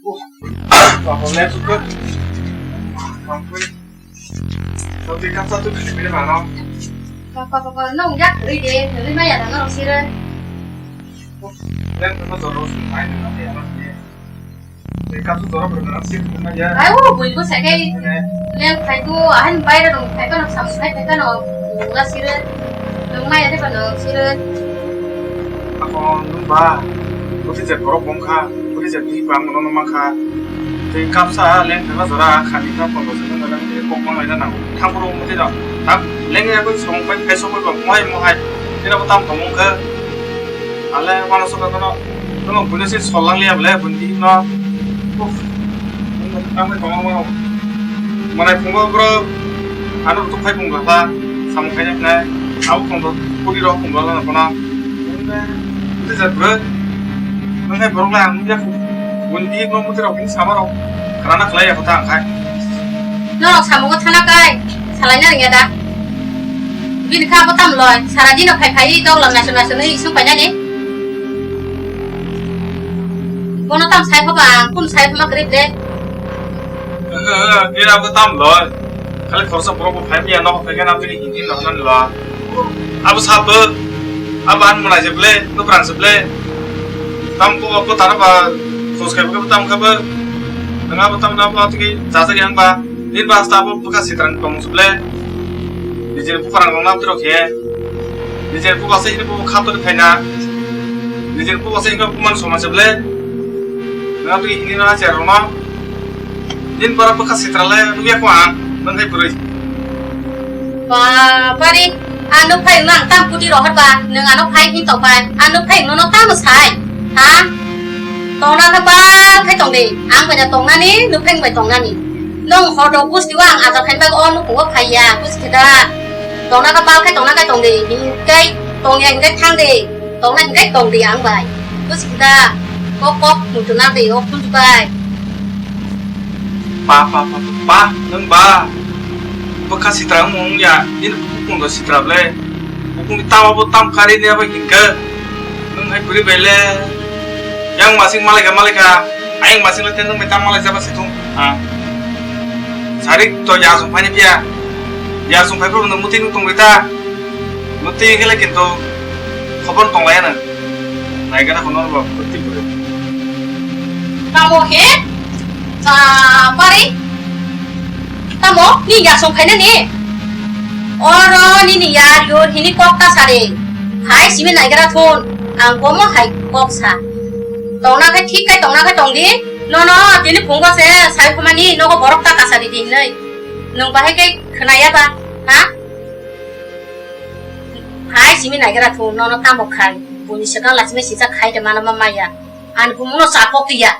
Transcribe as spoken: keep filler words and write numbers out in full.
Papa, let's go. Papa, papa, nung jak ri de, nung maya dana sira. Let's go, dorong sung mai na ya. Kasu dorong berana sih, ya. Ayo, bui ko sakai. Leng phai ko, ahan bai ra dong phai ko, sam phai phai ko, ula sira. Nung maya de ko, nung sira. Ako nung ba, boti je borok bongkha, boti je bihik bang no mangkha. Tei kapsa leng thangna jora khani kha pondo sene jora kok mang laina nango. Thangphuru moti no. Tak leng ya koi song pai phai song pai ba mohai mohai. Tei abo tam tongmung kha. Ale wano soka kono, kono buino se sol lang liya bole, buini no. Uff. Tamo tongma mano. Manai phungo bro, ano rwtuk phai phung bwkha, samung khaina hinai, abo phung rok, kuri rok phung bwkha na phana. Tei jat bro, nang hai borok lai ang nukya khu. Bun di no muti rok bini sama rok, khana na khlai ya kho ta ang khai. Norok samungo thana kai, salai na ringya da. Bini kha bo tam loi, sara dino phai phai dok lam nasu nasu nui isuk pai nani. Bono tam sai pho ba, kun sai pho ma krip de. Ira bo tam loi. Khali khoroksa borok bo phai ya, nok phai khe na bini hindi no nan la. Abo sabo, abo an mwnai se ble, no prang se ble. Tam ko ko tara ba, sos kai ko tam ka ba. Nang abo tam na ba tiki jaja yang ba. Din ba sta bo buka sitran tong se ble. Nijini buka rang na tiro khe. Nijini buka se ini buka khato ni phaina. Nijini buka se ini buman soma se ble. Nang tiki ini na se rona. Din bara bwkha sitra le nukya ko ang, nang hai bwrwi. Ba, bari, ang nuk phai nang tam kuti rohor ba, nang ano phai hin tong pai, ang nuk phai nono tamo sai, ha? Tongna khe bal khai tong de, ang bai tongnani, nuk phai bai tongnani. Nong hodo gusti wa ang ajar khai bai o nuk phai ya, gusti da. Tongna khe bal khai tongna khai tong de, hin kai tong ya, hin kai thang de. Tongna hinkai tong di ang bai. Bwswk da. Kok kok muchuna de o khunju bai. Pa, pa, pa, pa, pa, nang ba. Bwkha sitra wng ya, ini bukung do sitra ble. Bukung di tama bo tam kari ni abo hinka. Nang hai buri bai le. Yang masing malika malika. Ayang masing le tenang bai tam malai jaba situng. Ha. Sarik to ya sung phai ni pia. Ya sung phai pro nang muti nung tong bai ta. Muti khe le kintu khobor tong lai ya nang. Nai gana hono bo muti bure. Tamo he? Ba, pare? Tamo, ni ya sung phai na ni? Oro nini ya yo hini kok ta sare. Hai simi nai gara thun. Ang bomo hai kok sa. Tongna khe thik kai tongna khe tong di. Nono tini phungo se sai khomani nogo borok ta kasa di di hinoi. Nwng bahai khe khwnaya ba? Ha? Hai simi naigra thung nono tamo khai. Buni swkang lachimai sijak khai de mano ma maya. Ani bumuno chapok ya.